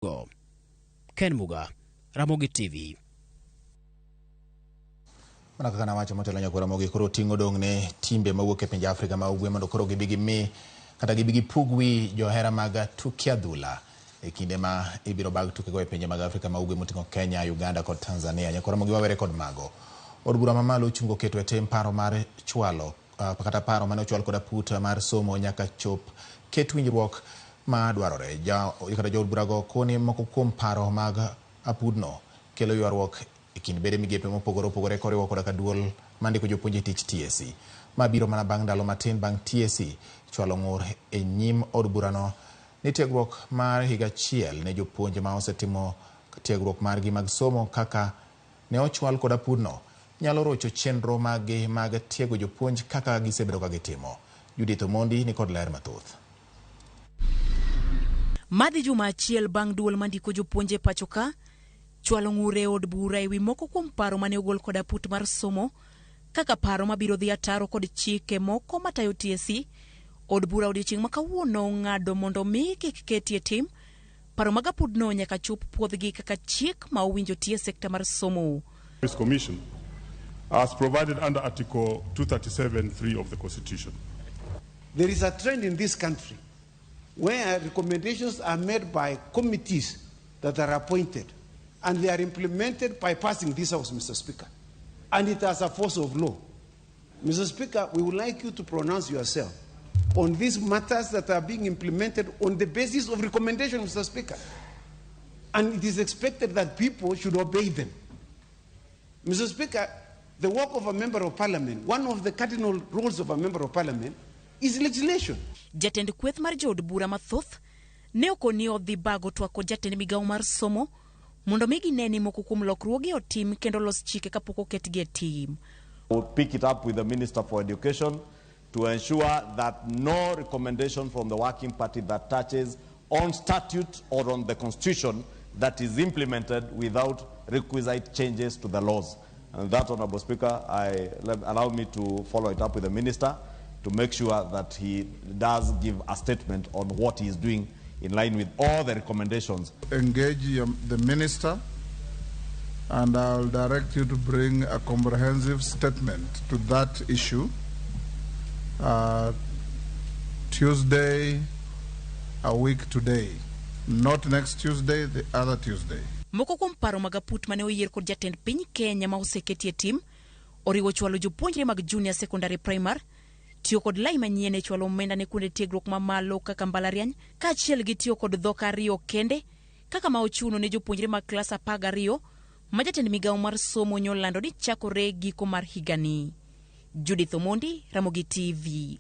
Go. Ken Muga, Ramogi TV. Mana kaka nawacho motelo nyakwa Ramogi, koro ting' odong' ne timbe mawuok e pinje Afrika ma ugwe mondo koro gibi gimi kata gibi gipug wi johera mag tuke adhula e kinde ma ibiro bag tukego e pinje mag Afrika ma ugwe moting'o Kenya, Uganda kod Tanzania. Nyakwa Ramogi wawere kod mago. Od bura mamalo ochungo keto e tim paro mar chwalo kata paro mane ochwal kod aput mar somo nyaka chop ket winjruok ma dwarore. Ja, kata jood burago koni moko kuom paro mag apudno kelo ywaruok e kind bede migepe mopogore opogore koriwo koda ka duol mandiko jopuonj e tich TSC. Ma biro mana bang' ndalo matin bang' TSC chwalo ng'ur e nyim od burano ni tiegruok mar higa achiel ne jopuonj ma osetimo tiegruok margi mag somo kaka ne ochwal kod apudno nyalo rocho chenro maggi mag tiego jopuonj kaka gisebedo ka gitimo. Judith Omondi ni kod ler mathoth. Madhi juma achiel bang' duol mandiko jopuonj e pacho ka chwalo ng'ur e od bura e wi moko kuom paro mane ogol kod aput mar somo kaka paro mabiro dhi ataro kod chike moko matayo TSC. Od bura odiochieng' ma kawuono ong'ado mondo mi kik ketie tim paro mag apudno nyaka chop puodhgi kaka chik ma owinjo tie sekta mar somo. Commission as provided under Article 237.3 of the Constitution. There is a trend in this country where recommendations are made by committees that are appointed and they are implemented by passing this house, Mr. Speaker. And it has a force of law. Mr. Speaker, we would like you to pronounce yourself on these matters that are being implemented on the basis of recommendation, Mr. Speaker. And it is expected that people should obey them. Mr. Speaker, the work of a member of parliament, one of the cardinal roles of a member of parliament, is legislation. Jatend kweth mar jood bura mathoth ne okoni odhi bago twak kod jatend migawo mar somo mondo mi gine ni moko kuom lokruoge otim kendo los chike kapok oketgi e tim. We'll pick it up with the Minister for Education to ensure that no recommendation from the working party that touches on statute or on the constitution that is implemented without requisite changes to the laws. And that, Honorable Speaker, allow me to follow it up with the Minister to make sure that he does give a statement on what he is doing in line with all the recommendations. Engage the Minister, and I'll direct you to bring a comprehensive statement to that issue Tuesday, a week today. Not next Tuesday, the other Tuesday. Moko kuom paro mag aput mane oyier kod jatend piny Kenya ma oseketie tim oriwo chwalo jopuonjre mag junior secondary primary tiyo kod lai manyien e chwalo omenda ne kuonde tiegruok mamalo kaka mbalariany kaachiel gi tiyo kod dhok ariyo kende kaka ma ochuno ne jopuonjre mag klas 12 ma jatend migawo mar somo nyolando ni chakore giko mar higani. Judith Omondi, Ramogi TV.